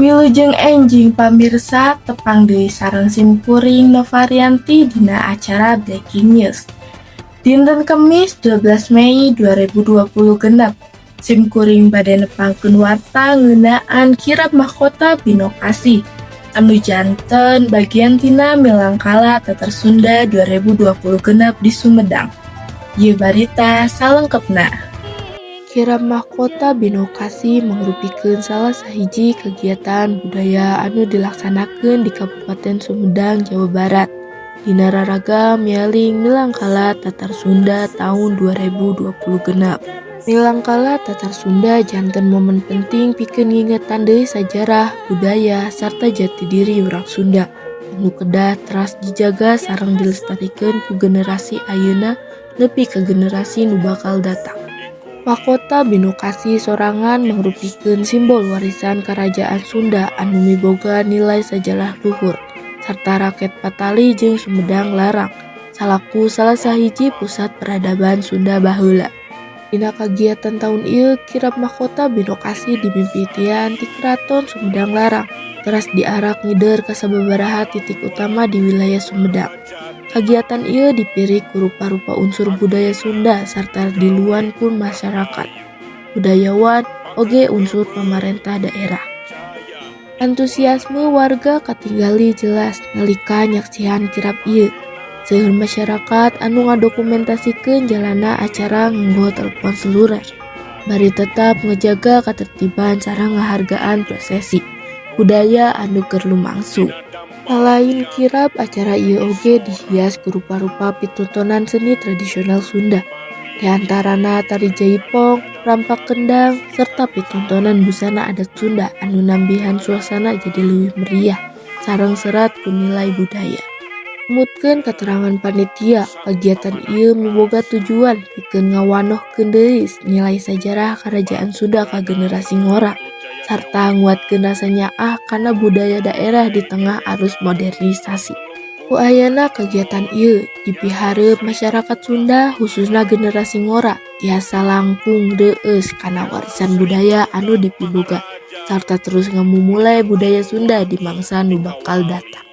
Wilujeng enjing, pamirsa, tepang deui sareng simkuring Novarianti dina acara Breaking News. Dinten Kemis, 12 Mei 2026. Simkuring bade nepangkeun warta ngeunaan Kirab Mahkota Binokasih anu janten bagian tina Milangkala Tatar Sunda 2026 di Sumedang. Ieu barita salengkepna. Kirab Mahkota Binokasih mangrupikeun salah sahiji kegiatan budaya anu dilaksanakeun di Kabupaten Sumedang, Jawa Barat dina raraga mieling Milangkala Tatar Sunda taun 2026. Milangkala Tatar Sunda janten momen penting pikeun ngingetan deui sajarah, budaya, sarta jati diri urang Sunda anu kedah teras dijaga sareng dilestarikeun ku generasi ayeuna nepi ka generasi nu bakal datang. Mahkota Binokasih sorangan mangrupikeun simbol warisan Karajaan Sunda anu miboga nilai sajarah luhur sarta raket patali jeung Sumedang Larang salaku salah sahiji pusat peradaban Sunda baheula. Dina kagiatan taun ieu, Kirab Mahkota Binokasih dimimitian ti Keraton Sumedang Larang teras diarak ngider ka sababaraha titik utama di wilayah Sumedang. Kagiatan ieu dipirik ku rupa-rupa unsur budaya Sunda sarta diluan ku masyarakat, budayawan, oge unsur pamarentah daerah. Antusiasme warga katinggali jelas nalika nyaksian kirab ieu. Seueur masyarakat anu ngadokumentasikeun jalanna acara nganggo telepon seluler, bari tetep ngajaga katertiban sareng ngahargaan prosesi budaya anu keur lumangsung. Salain kirab, acara ieu oge dihias ku rupa-rupa pitontonan seni tradisional Sunda, di antarana tari jaipong, rampak kendang, serta pitontonan busana adat Sunda anu nambihan suasana jadi leuwih meriah sareng serat ku nilai budaya. Numutkeun katerangan panitia, kagiatan ieu miboga tujuan pikeun ngawanohkeun deui nilai sajarah Karajaan Sunda ka generasi ngora sarta nguatkeun rasa nyaah kana budaya daerah di tengah arus modernisasi. Ku ayana kagiatan ieu, dipihareup masyarakat Sunda khususna generasi ngora tiasa langkung reueus kana warisan budaya anu dipiboga sarta terus ngamumule budaya Sunda di mangsa nu bakal datang.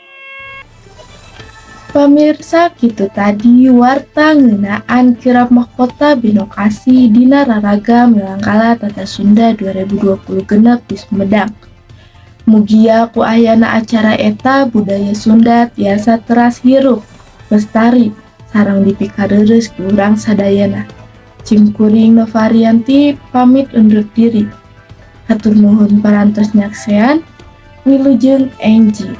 Pamirsa, kitu tadi warta ngeunaan Kirab Mahkota Binokasih dina raraga Milangkala Tatar Sunda 2026 di Sumedang. Mugia ku ayana acara eta budaya Sunda tiasa teras hirup, lestari, sareng dipikareureus ku urang sadayana. Simkuring Novarianti pamit undur diri. Hatur nuhun parantos nyaksean. Wilujeng enjing.